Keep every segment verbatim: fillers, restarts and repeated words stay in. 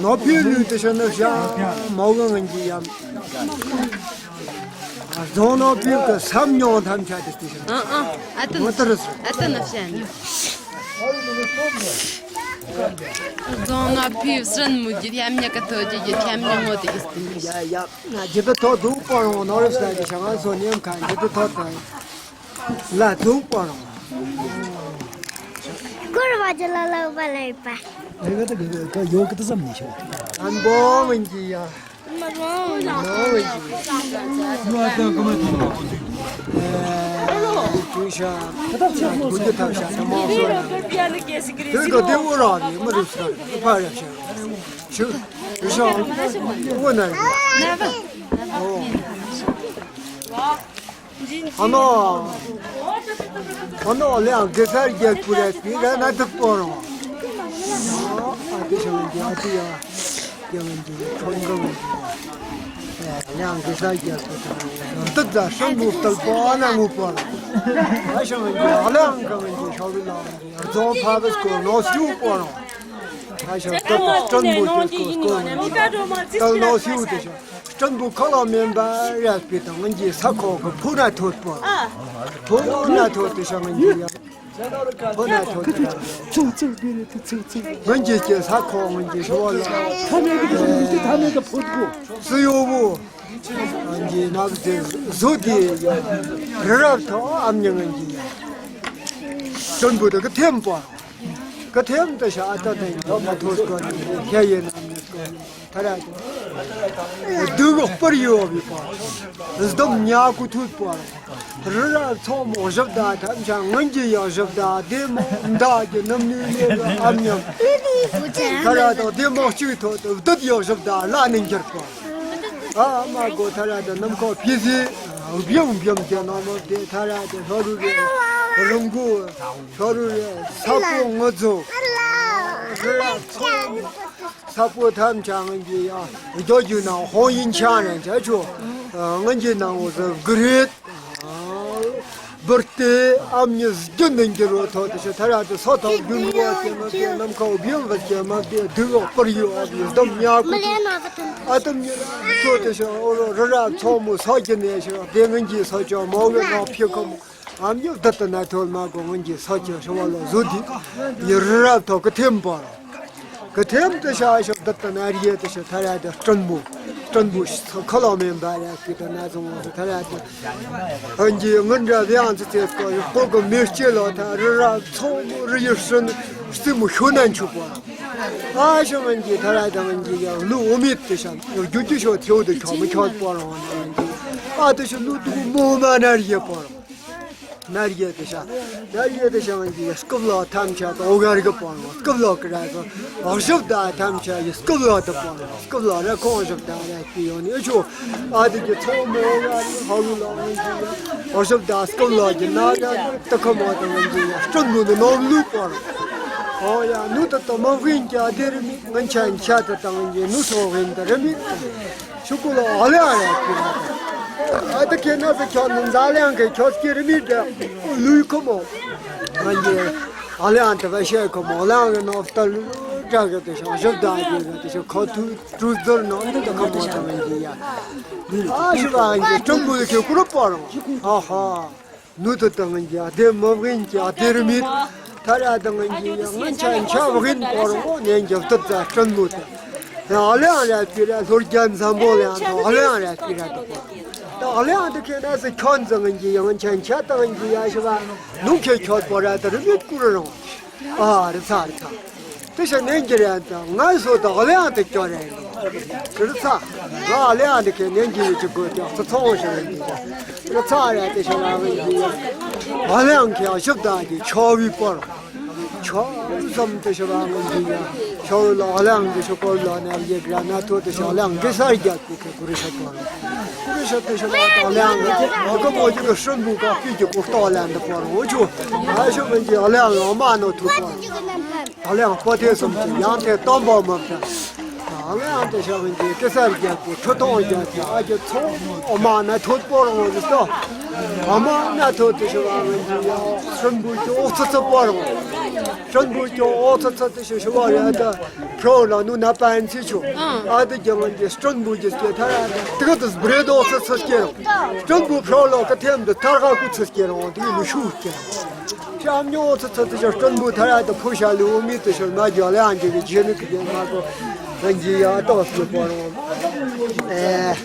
ནོར་ཕུད་ལུས་དེ་ཤ་ནི་བྱ་མ་གི་ངན་གྱི་ཡམ། རྫོང་ནོར་ཕུད་ཀྱི་སམ་མྱོང་ཐམས་ཅད་དེ་དེ་ཤ་ནི། ཨ་ཨ་ཨ་ཏི་ནི་ཨ་ཏི་ནི་བྱ་ནི། རྫོང་ནོར་ཕུད་སྲན་མུ་ཇི་ཡམ་ཉ་ཀ་ཐོ་ཇི་ཇི་ཡམ་ཉ་ངོ་དེ་གི་སྟེ། ཡ་ཡ། ང་ཇི་པ་ཐོ་དུག་པོ་རང་ནོར་ས་གི་ཤ་ང་སོ་ཉམ་ཁ་ཇི་པ་ཐོ་དང་། ལ་དུག་པོ་རང་། སྐོར་བ་ཇི་ལ་ལ་བ་ལ་ཡོད་པ། ཨེ་ག་ད་གི་ག་ཡོ་གི་ད་བསམ་ནི་ཤོ། ཨན་བོ་ངན་གྱི་ཡ། ནོ་ངན་གྱི་ཡ། ནོ་ཨ་ད་ག་མ་ཐོ་ལ་གོ་ཅི། ཨེ་ཤ། ད་ད་ཆ་མོ་ས་ད་ཤ་ད་མོ་སོ་ན། དེ་ག་དེ་འོ་ར་ནི་མ་རུ་ས་ཕ་ར་ཤ། ཤུ། ཤུ་ཤ། འོ་ན་ཡ། ཨོ། ཨ་ནོ། ཨ་ནོ་ལེ་ཨང་གེ་སར་རྒྱལ་པོ་རེད་པི་ར་ན་དུག་པོ་རོ། ཨ་དེ་ཤང་གི་ཨ་ཏི་ཡ། ཡང་གི་ཁོང་གི་ལེ་ཨང་གེ་སར་རྒྱལ་པོ་དང་དུག་ཛ་ཤང་གུ་ཏལ་པོ་ཨ་ན་ངུ་པོ་རོ། ཨ་ཤང་གི་ཨ་ལེ་ཨང་གི་ཤོ་གི་ལ་ཨང་གི་རྫོང་ཕ་བི་སྐོར་ནོ་སུ་པོ་རོ། ཨ་ཤང་ཏལ་པོ་སྐྲན་པོ་ཏལ་པོ་སྐོར་ནོ་སུ་ཏལ་ནོ་སུ་དེ་ཤང་། སྐྲན་པོ་ཁ་ལ་མེན་པ་ར་སྤི་དང་ངན་གྱི་ས་ཁོག་གི་ཕུ་ན་ཐོད་པོ། ཕུ་ན་ཐོད་དེ་ཤ་ངན་གྱི་ཡ། ཕུ་ན་ཐོད་དེ་ཤ། ཚུགས་ཚུགས་དེ་རེད་དེ་ཚུགས་ཚུགས། ངན་གྱི་སྐྱེ་ས་ཁོག་ངན་གྱི་ཤ་བ་ལ། ཐ་མེད་ཀྱི་ཕུ་ཐ་མེད་ཀྱི་ཕུ་ཐུག། སུ་ཡོ་བུ། ངན་གྱི་ནག་དེ་བཟོ་དེ་ཡ། རི་རབ་ཐོག་ཨམ་ཉི་ངན་གྱི་ཡ། སྐྲན་པོ་དེ་གི་ཐེམ་པོ། གི་ཐེམ་དེ་ཤ་ཨ་ཏ་དེ་ཡོ་མ་ཐོད་སྐོར་ནི་ཁྱེད་ཡིན་ནམ་ནི་སྐོར་ནི། ཐ་ར་དེ། སྡུག་སྤུར་ཡོད་པའི་པ། སྡོམ་ཉག་གུ་ཐུག་པ། རི་རབ་མཚོ་མོ་བཞི་བདག་ཐམས་ཅད་ངན་གྱི་ཡང་བཞི་བདག་བདེ་མོ་མདའ་གྱི་ནམ་ནུས་ནས་ཨམ་ཉམ། ཐ་ར་དང་བདེ་མོ་གཅིག་ཐོག་ཏུ་བདུད་ཡང་བཞི་བདག་བླ་ནས་འགྱུར་པ། ཨ་མ་གོ་ཐ་ར་དང་ནམ་མཁའ་ཕི་ཟི། བིམ་བིམ་གྱི་ནང་མོ་དེ་ཐ་ར་དེ་ལྷོ་རུ་རེ། རང་གུ། ལྷོ་རུ་རེ། ས་པོ་ངོ་རྫོགས། རི་རབ་མཚོ་མོ། ས་པོ་ཐམས་ཅད་ངན་གྱི་ཡ། རྒྱ་རྒྱུ་ན་ཧོང་ཡིན་ཆ་རན་ཆ་ཆོ། ངན་གྱི་ནང་འོ་ཟེར་གི་རེད། བུར་ཏེ་ཨམ་ཉི་རྒྱུན་ནས་འགྱུར་བ་ཐོག་ཏུ་ཤི་ཐ་ར་དུ་ས་ཐོག་རྒྱུན་བ་ཅན་མ་དེ་ནམ་མཁའ་བིང་བ་ཅན་མ་དེ་སྡུག་བག་པར་ཡོད་ཨ་དེ་སྡོམ་ཉག་གུ་ཨ་དམ་ཉི་ཐོག་ཏུ་ཤི་འོ་རི་རབ་མཚོ་མོ་ས་རྒྱུ་ནས་ཤི་དེ་ངན་གྱི་ས་ཆ་མ་བས་ནག་ཕྱི་ཁམ། ཨམ་ཉི་བདུད་དུ་ན་ཐོལ་མ་གོ་ངན་གྱི་ས་ཆ་ཤི་བ་ལ་བཟོ་དི། ཡི་རི་རབ་ཐོག་གི་ཐེམ་པ། གི་ཐེམ་དུ་ཤ་ཤ་བདུད་དུ་ན་རིའི་དུ་ཤ་ཐ་ར་དུ་སྐྲན་པོ། སྐྲན་པོ་ཤི་ཁ་ལ་མེན་པ་ར་ཤི་དུ་ན་ཚོང་ངོ་ཐ་ར་དུ། ཨན་གྱི་ངན་འདྲ་བའི་ཨང་ཙི་ཚེ་སྐོ་ཡི་སྐོར་གི་མེ་ལྕེ་ལ་ཐ་རི་རབ་མཚོ་མོ་རི་ཡི་སྲིན་རྩི་མོ་ཤོ་ན་འཆུག་པ། ཨ་ཤ་ངན་གྱི་ཐ་ར་དུ་ངན་གྱི་ཡང་ལུ་འོ་མེད་དུ་ཤ་རྒྱུ་རྒྱུ་ཤོ་ཐེའུ་དུ་ཁྱོ་མི་ཁྱོ་པོ་རང་ཨ་དུ་ཤ་ལུ་དུ་མོ་མ་ན་རིའི་པོ་རང་། ན་རིའི་དེ་ཤ། ན་རིའི་དེ་ཤ་ངན་གྱི་སྐུབ་ལོ་ཐམས་ཅད་དུ་འོ་ག་རི་གི་པོ་རང་སྐུབ་ལོ་གི་ར་གི་བཞི་བདག་ཐམས་ཅད་ཡི་སྐུབ་ལོ་དུ་པོ་རང་སྐུབ་ལོ་ར་ཁོང་བཞི་བདག་ར་གི་ཡོ་ནི་ཨ་ཆུ། ཨ་དེ་གི་ཚོ་མོ་འོ་ག་རི་ཧ་ལུ་ལོ་ངན་གྱི་ཡ། བཞི་བདག་སྐུབ་ལོ་གི་ན་ག་རི་དུ་ཁ་མོ་དུ་ངན་གྱི་ཡ་སྐྲུན་ལུ་ནི་ནོམ་ལུ་པོ་རང་། ཨོ་ཡ་ནུ་དུ་དུ་མ་བིན་གྱ་དེ་རི་མི་ངན་ཆ་ཆ་དུ་དང་ངན་གྱི་ནུ་སོ་བིན་དུ་རི་མི། ཤུ་ཀུ་ལོ་ཨ་ལེ་ཨ་རེ་ཀི་ར། ཨ་ཏི་ཁེ་ན་སི་ཁྱོད་ནི་འཛའ་ལེང་གི་ཁྱོད་ཀྱི་རི་མི་འདྲ་ལུས་ཁོ་མོ། ང་གི་ཨ་ལེ་ཨ་ཏི་བ་ཤེ་ཁོ་མོ་ལེང་གི་ནོ་ཏ་ལུ་འདྲ་གི་ཏི་ཤང་ཞབས་ད་གི་གི་ཏི་ཤང་ཁོ་ཐུ་ཀྲུ་ཛོར་ནོ་འདི་ཏི་ཁོ་མོ་ཏ་ང་གི་ཡ། ཨ་ཤུ་བ་ང་གི་ཀྲུང་གུ་ལི་ཁེ་ཀུ་རུ་པ་རང་། ཧ་ཧ། ནུ་དུ་དང་གི་ཨ་དེ་མ་བིན་གྱི་ཨ་དེ་རི་མིད། ཐ་ར་དང་གི་ཡང་ང་ཆ་ཆ་བིན་པོ་རོ་ནན་གྱི་བཏུབ་ཙ་སྐྲན་མུ་དེ། ཨ་ལེ་ཨ་ར་པི་ར་ལྷོར་རྒྱ་འཛམ་པོ་ལེ་ཨ་དང་ཨ་ལེ་ཨ་ར་པི་ར་དུ་པོ། ད་ཨ་ལེ་ཨ་དུ་ཁེ་ན་སི་ཁྱོན་ཙང་གི་ཡང་ཆ་ཆ་དང་གི་ཡ་ཤི་བ་ནུ་ཁེ་ཁྱོད་པོ་ར་དུ་རི་མིད་ཀུ་རུ་རོ། ཨ་རི་ཚ་རི་ཚ། དེ་ཤ་ནན་གྱི་རེད་ད་ང་སོ་ད་ཨ་ལེ་ཨ་དུ་ཀྱོ་རེད། ཁྱེད་ཚ། ང་ཨ་ལེ་ཨ་འདི་ཁའི་ནན་གྱི་ཡོད་ཀྱི་དགོས་ཀྱང་ཚ་ཚོང་ཞེས་པའི་འདི་ཁྱེད་ཚ་རེད་དེ་ཤ་རང་གི་ཡོད། ཨ་ལེ་ཨ་ཁའི་ཨ་ཞབས་ད་གི་ཆོ་བའི་པར། ཆོ་བསམ་དེ་ཤ་རང་གི་ཡ། ཆོ་བའི་ལ་ཨ་ལེ་ཨ་འདི་ཤ་པར་ལ་ནས་ཡེ་ག་ན་ཐོ་དེ་ཤ་ཨ་ལེ་ཨ་གི་སར་རྒྱག་གི་ཁའི་ཀུ་རེ་ཤ་པར། ཀུ་རེ་ཤ་དེ་ཤ་ལ་ཨ་ལེ་ཨ་གི་ཀ་མོ་ཅི་གི་སྲིན་བུ་ཀ་པི་གི་ཀུ་རྟོག་ལ་འདི་པར་འོ་ཆུ། ཨ་ཤ་མི་གི་ཨ་ལེ་ཨ་ལ་མ་ནོ་ཐུ་པར། ཨ་ལེ་ཡང་པོ་ཏེ་སོམ་གྱི་ཡང་ཏེ་སྟོན་པ་མ་བྱ། ཨ་ལེ་ཡང་ཏེ་ཤ་བན་གྱི་ཀེ་སར་རྒྱལ་པོ་ཁྲི་སྟོང་རྒྱལ་གྱི་ཨ་ཀྱི་ཚོགས་ཨོ་མ་ན་ཐོད་པོ་རང་ཟི་སྟོ། ཨ་མ་ན་ཐོད་ཏེ་ཤ་བ་བན་གྱི་ཡང་སྲིན་པོ་ཀྱི་ཨོ་ཚི་ཚི་པོ་རང་ སྲིན་པོ་ཀྱང་ཨོ་ཚ་ཚ་དེ་ཤི་ཤི་བ་རེད་ད། ཕྲོ་ལ་ནུ་ན་པན་ཚི་ཆུ། ཨ་དེ་ཀྱང་ང་གི་སྲིན་པོ་གི་སྐྱེ་ཐ་ར་ད་དེ་ག་དུ་སྦྲེ་དོ་ཚ་ཚ་སྐྱེ་རོ། སྲིན་པོ་ཕྲོ་ལ་ཀ་ཐེམ་དུ་ཐར་ཧ་ཀུ་ཚ་སྐྱེ་རོ་དེ་གི་ནུ་ཤུ་སྐྱེ་རོ། ཤ་མྱོ་ཚ་ཚ་དེ་ཤི་སྲིན་པོ་ཐ་ར་ད་ཕུ་ཤ་ལུ་འོ་མི་དེ་ཤི་མ་རྒྱ་ལེ་ཨང་གི་གི་རྗེ་ནི་གི་གི་མ་གོ་ང་གི་ཡ་ཏོ་སྐྱེ་པོ་རོ། ཨེ།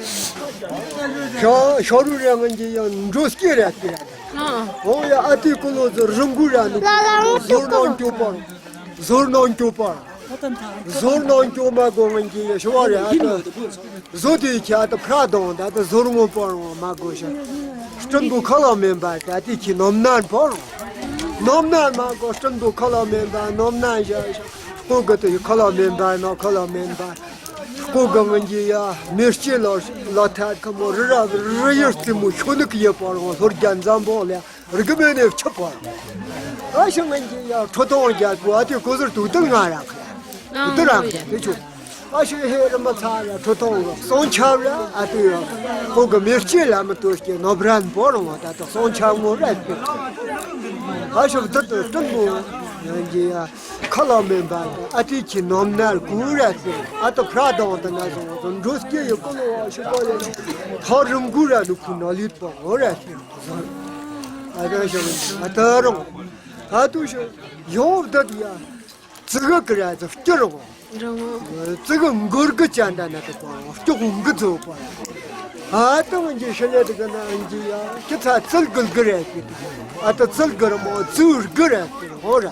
ཤོ་ཤོ་རུ་རེ་ང་གི་ཡ་འགྲོ་སྐྱེ་རེ་སྐྱེ་རེ། ཨོ་ཡ་ཨ་ཏི་ཀུ་ལོ་ཟུར་རུང་གུ་ར་ནུ། ཟོར་ནང་སྐྱོ་པར། ཟོར་ནང་སྐྱོ་པར། ཟོར་ནང་སྐྱོ་མ་གོ་ང་གི་ཡ་ཤོ་བ་རེ་ཨ་ཏི། ཟོ་དེ་ཁྱ་ཏི་ཕྲ་དང་ད་ཏི་ཟོར་ངོ་པར་ངོ་མ་གོ་ཤ། སྲིན་པོ་ཁ་ལ་མེན་པ་ད་ཏི་ཁྱི་ནོམ་ནན་པར། ནོམ་ནན་མ་གོ་སྲིན་པོ་ཁ་ལ་མེན་པ་ནོམ་ནན་ཤ་ཤ། ཀོ་གི་ཏི་ཁ་ལ་མེན་པ་ན་ཁ་ལ་མེན་པ། ཀོ་གི་ང་གི་ཡ་མེ་ལྕེ་ལ་ལ་ཐད་ཁ་མོ་རི་ར་རི་ཡུར་ཙི་མོ་ཤོ་ནུ་གི་ཡེ་པར་ངོ་ལྷོར་རྒྱ་འཛམ་བོ་ལ། རིག་མེད་ནས་ཆུ་བར། ཨ་ཞང་ངན་གྱི་ཡ་ཁྲོ་ཐུང་རྒྱལ་པོ་ཨ་དེ་གོ་ཟུར་དུག་དུ་ང་ར་ཁ། དུག་དུ་ར་ཁ་དེ་ཆུ། ཨ་ཞེ་ཧེ་རི་མ་ཚ་ཡ་ཁྲོ་ཐུང་ར་སོང་ཆབ་ར་ཨ་དེ་ཡ། ཁོ་གི་མེ་ལྕེ་ལ་མི་ལྟོས་ཀྱི་ནོ་བྲན་པོ་རང་བ་ད་དུ་སོང་ཆབ་ངོ་ར་ཕེ། ཨ་ཞང་དུ་དུ་སྟོན་པོ་ངན་གྱི་ཡ་ཁ་ལ་མེན་པ་ཨ་དེ་ཁྱི་ནོམ་ནར་གུ་ར་ཕེ། ཨ་དུ་ཕྲ་དང་དུ་ན་སོང་དུ་འགྲོ་སྐྱེ་ཡི་ཀོ་ལོ་བ་ཤི་པ་ཡ་ཐ་རུང་གུ་ར་ནུ་ཁུ་ན་ལུས་པོ་ངོ་ར་ཕེ། ཨ་ད་ཞོག་ཨ་ད་རུང་། ད་དུ་ཞོག་ཡོང་བདག་ཡ། ཙི་གུ་ཀི་ར་ཙི་སྐྱུར་རོ། རོ། ཙི་གུ་མགོར་གི་ཅན་ད་ན་དུ་པོ་སྐྱོག་འགི་ཙོ་པོ། ཨ་ད་ང་གི་ཤི་ལེ་དུ་ག་ན་ཨང་གི་ཡ་ཁྱི་ཚ་ཙིལ་གུལ་གི་རེད་གི། ཨ་ད་ཙིལ་གི་ར་མོ་ཙུར་གི་རེད་གི་རོ་ར།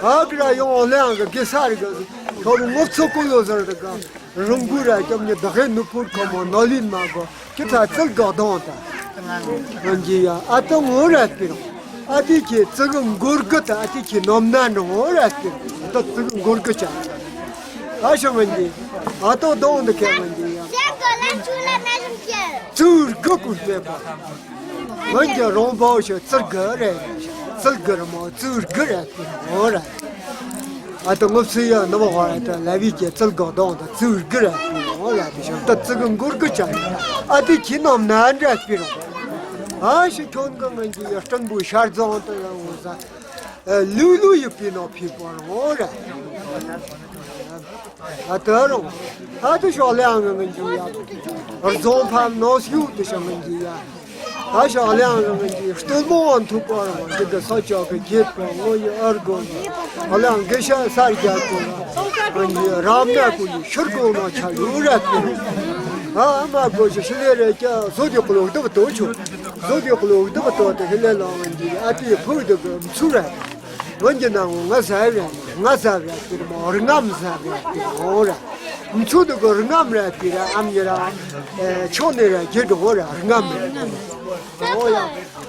ཨ་གི་ར་ཡོང་ལེ་ཨང་གི་གེ་སར་གི་ཁོ་རུ་ངོ་ཚོ་ཀུ་ལོ་ཟར་དུ་ག་རང་གུ་ར་ཅམ་ཉི་བདག་ཧེ་ནུ་ཕུར་ཁོ་མོ་ནོ་ལིན་མ་གོ། ཁྱི་ཚ་ཙིལ་ག་གདོང་ད། ང་གི་ཡ་ཨ་ཏོ་ངོ་ར་སྤིར། ཨ་ཏི་ཁྱི་ཙི་གུ་མགོར་གི་ད་ཨ་ཏི་ཁྱི་ནོམ་ན་ནོ་ངོ་ར་སྤིར། ཨ་ཏོ་ཙི་གུ་མགོར་གི་ཅ། ཨ་ཞང་ང་གི་ཨ་ཏོ་གདོང་ད་ཁྱི་ང་གི་ཡ། ཙུར་གི་ཀུར་པེ་པ། ང་གི་རོང་བའོ་ཤ་ཙིར་གི་རེད། ཙིལ་གི་ར་མོ་ཙུར་གི་ར་སྤིར་ངོ་ར། ཨ་ཏི་ངོ་ཚུ་ཡ་ནུ་བ་ཧ་ད་ལ་བི་ཀྱི་ཙིལ་ག་གདོང་ད་ཙུར་གི་ར་སྤིར་ངོ་ལ་དེ་ཞང་ད་ཙི་གུ་མགོར་གི་ཅ། ཨ་ཏི་ཁྱི་ནོམ་ན་འདྲ་སྤིར་ངོ། ཨ་ཞི་ཁྱོད་གི་ང་གི་ཡ་སྤྲང་པོ་ཤར་རྫོང་དུ་ལ་འོ་ཟ། ལུ་ལུ་ཡི་པི་ནོ་ཕི་པོ་ར་ངོ་ར། ཨ་ཏི་རོ། ཨ་ཏི་ཤོག་ལེ་ཨང་ང་གི་ཡ། རྫོང་ཕམ་ནོ་སིའུ་དེ་ཞང་ང་གི་ཡ། ཨ་ཞང་ལེ་ཨང་ང་གི་སྟོན་མོ་ཨང་ཐུག་པོ་ར་ང་གི་ས་ཆོག་གི་རྒྱལ་པོ་ངོ་ཡི་ཨར་གོ་ནི། ཨ་ལེ་ཨང་གི་ཤ་སར་རྒྱལ་པོ་ར་ང་གི་རབ་ན་ཀུ་ཡི་ཤུར་གོ་ནོ་ཆ་ལུ་ར་ཏི། ཨ་ཨ་མ་གོ་ཤི་ཤི་ལེ་རེ་ཀྱ་བཟོ་དེ་ཀློག་དུ་བ་ཏོ་ཆུ། བཟོ་དེ་ཀློག་དུ་བ་ཏོ་དེ་ཧི་ལེ་ལོ་ང་གི་ཨ་ཏི་ཕུག་དེ་གི་མཚུར་ར། ང་གི་ནང་ང་ཟ་ར་ང་ཟ་ར་ཏི་མོ་རི་ངམ་ཟ་ར་ཏི་མོ་ར། མཚུར་དེ་གི་རི་ངམ་ར་ཏི་ར་ཨམ་ཉི་ར། ཆོ་ནི་ར་རྒྱེ་འགྲོ་ར་རི་ངམ་ར། ཨོ་ཡ།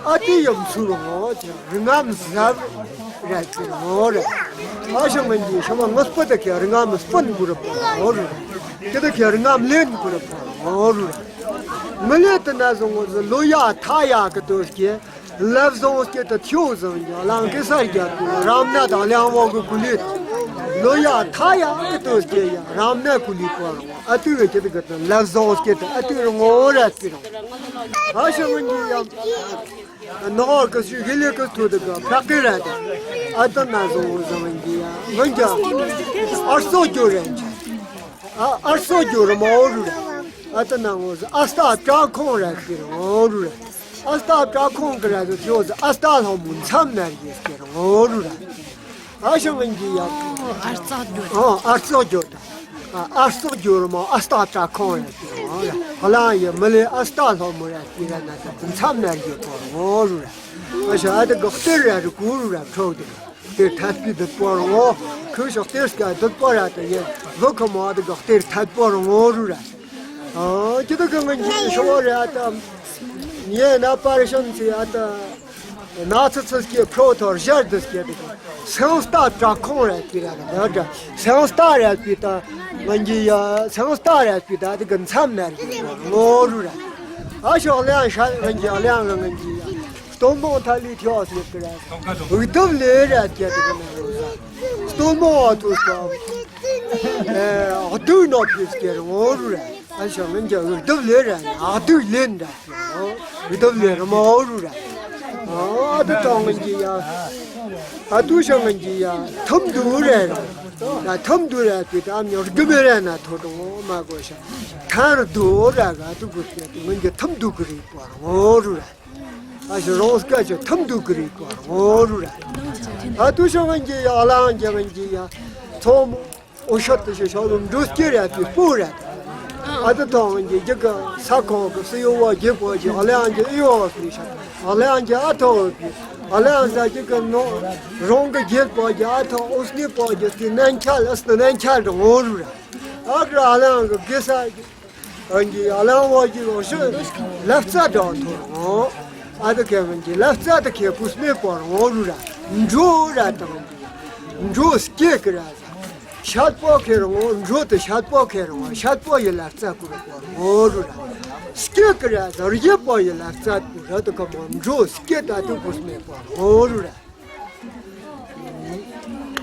ཨ་ཏི་ཡ་མཚུར་ངོ་ཅི་རི་ངམ་ཟ་ར་ཏི་མོ་ར། ཨ་ཞང་ང་གི་ཤ་མ་ང་སྤུ་དེ་ཀྱ་རི་ངམ་སྤུན་གུ་ར་པོ་ར། ཀྱ་དེ་ཀྱ་རི་ངམ་ལེན་གུ་ར་པོ་ར། མི་ལེ་དེ་ན་བཟང་ངོ་ཟི་ལོ་ཡ་ཐ་ཡ་གི་དོ་སྐྱེ། ལབ་བཟང་སྐྱེ་དུ་ཐིའུ་བཟང་རྒྱ་ལང་གེ་སར་རྒྱལ་པོ་རམ་ན་དང་གླང་བོ་གི་ཀུ་ལི། ལོ་ཡ་ཐ་ཡ་གི་དོ་སྐྱེ་ཡ་རམ་ན་ཀུ་ལི་པོ་རང་ཨ་ཏུ་གི་ཀྱི་དུ་གི་དུ་ལབ་བཟང་སྐྱེ་དུ་ཨ་ཏུ་རི་ངོ་ར་སི་རང་། ཨ་ཞང་ངི་ཡ། ནོར་གི་སུ་གི་ལི་གི་ཐུ་དུ་གི་ཕྲག་གི་ར་དུ་ཨ་ཏུ་ན་བཟང་བཟང་གི་ཡ་ངི་ཡ། ཨར་སོ་ཇོ་ར་ཨ་ཨར་སོ་ཇོ་ར་མ་འོ་རུ་ར། ཨ་ཏུ་ན་ངོ་ཟི་ཨ་སྟ་བྲག་ཁོང་ར་སི་རང་འོ་རུ་ར། ཨ་སྟག་བྲག་ཁོང་གི་ར་ཟེར་ཞོ་ཟེར་ཨ་སྟག་ལྷ་མོ་མཚམས་ན་རྒྱས་ཀྱི་རང་འོ་རུ་ར། ཨ་ཞང་ངན་གྱི་ཡ། ཨ་རྩག་རྒྱུ། ཨ་ཨ་རྩག་རྒྱུ་ད། ཨ་ཨ་རྩག་རྒྱུ་ར་མོ་ཨ་སྟག་བྲག་ཁོང་ར་ཀྱི་རང་ར། ཧ་ལང་ཡི་མི་ལེ་ཨ་སྟག་ལྷ་མོ་ར་ཀྱི་ར་ན་ད་མཚམས་ན་རྒྱས་པོ་རང་འོ་རུ་ར། ཨ་ཞང་ཨ་ད་གི་གཏེར་ར་རུ་གུ་རུ་ར་འཕྲོག་དེ། གཏེར་ཐད་པའི་བདུད་པོ་རང་འོ། ཁོས་ཞོག་གཏེར་སྐ་བདུད་པོ་ར་ད་ཡེ། བུ་ཁོ་མོ་ཨ་ད་གི་གཏེར་ཐད་པོ་རང་འོ་རུ་ར། ཨ་ཅི་ད་གི་ངན་གྱི་ཤོ་ར་ཨ་ད། ངས་ན་པར་ཤམ་ཚེ་ཨ་ད། ན་ཚི་ཚི་སྐྱེ་ཕྲོ་ཐོར་ཞར་དུ་སྐྱེ་དུ། སེང་སྟག་བྲག་ཁོང་ར་སྤི་ར་ར་ར། སེང་སྟག་ར་སྤི་ད། ང་གི་ཡ་སེང་སྟག་ར་སྤི་ད་དེ་གི་མཚམས་ན་རེད་ངོ་རུ་ར། ཨ་ཞོག་ལེང་ཤ་ང་གི་ཡ་ལེང་ང་གི་ཡ། སྟོན་མོ་ཐ་ལི་ཁྱོ་སི་ཀི་ར། འུ་དུབ་ལེ་ར་སྐྱེ་དུ་གི་ན་རུ་ར། སྟོན་མོ་ཨ་ཐུ་སྟོ། ཨ་དུ་ནོ་ཕི་སྐྱེ་ར་ངོ་རུ་ར། ཨ་ཞོག་ང་གི་འུ་དུབ་ལེ་ར་ཨ་དུ་ལེན་ར། འུ་དུ་ལེ་ར་མ་འོ་རུ་ར། ཨ་དུ་ཏང་ངན་གྱི་ཡ། ཨ་ཏུ་ཤ་ང་གི་ཡ་ཐམ་དུ་རེ་ར། ཐམ་དུ་རེ་པི་ད་མྱོར་གི་མེ་རེ་ན་ཐོ་དོ་མ་གོ་ཤ། ཐར་དུ་ར་ག་ཏུ་གུ་སྐད་དུ་ང་གི་ཐམ་དུ་གི་རི་པོ་ར་ངོ་རུ་ར། ཨ་ཤ་རོང་སྐད་ཆ་ཐམ་དུ་གི་རི་པོ་ར་ངོ་རུ་ར། ཨ་ཏུ་ཤ་ང་གི་ཡ་ཨ་ལང་གི་ང་གི་ཡ་ཚོ་མོ། འོ་ཤོད་དུ་ཞིག་ཤོག་ལུ་འབྲུ་སྐྱེ་ར་པི་སྤུ་ར། ཨ་ཏི་ཐོང་གི་ཇི་ག་ས་ཁོང་གི་སི་ཡོ་བ་ཇི་པོ་ཇི་ཨ་ལེ་ཨང་ཇི་ཨི་ཡོ་སི་ཤ། ཨ་ལེ་ཨང་ཇི་ཨ་ཐོ་བི། ཨ་ལེ་ཨང་ས་ཇི་ག་ནོ་རོང་གི་ཇི་པོ་ཇི་ཨ་ཐོ་ཨོ་སི་ནི་པོ་ཇི་སི་ནན་ཆལ་ཨ་སི་ནན་ཆལ་ར་ངོ་རུ་ར། ཨ་ག་ར་ཨ་ལེ་ཨང་གི་གི་ས་ཇི། ཨང་གི་ཨ་ལེ་ཨང་བ་ཇི་ལོ་ཤི་ལབ་རྩ་དྲང་ཐོ་ར་ངོ་། ཨ་ཏི་ཁེ་ང་གི་ལབ་རྩ་ཏི་ཁེ་པུས་མེ་པོ་ར་ངོ་རུ་ར། འབྲུ་ར་དང་འབྲུ་སྐྱེ་གི་ར། ཤད་པོ་ཁེ་ར་ངོ་འབྲུ་དེ་ཤད་པོ་ཁེ་ར་ངོ་ཤད་པོ་ཡི་ལ་རྩ་ཀུ་ར་པོ་ངོ་རུ་ར། སྐྱེ་ཀི་ར་ཟ་རྒྱལ་པོ་ཡི་ལ་རྩ་ཀུ་ར་དུ་ཁ་མོ་འབྲུ་སྐྱེ་ད་དུ་ཀུ་སྨེ་པོ་ངོ་རུ་ར།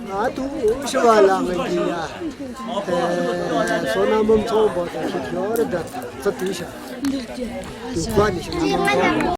ང་དུ་ཤི་བ་ལ་ང་གི་ཡ། སོ་ན་མུམ་ཚོང་པོ་དང་ཤི་ཁྱོ་ར་ད་ཚ་དུ་ཤ། དུ་པ་ནི་ཤི་ན་མུམ་ཚོང་པོ།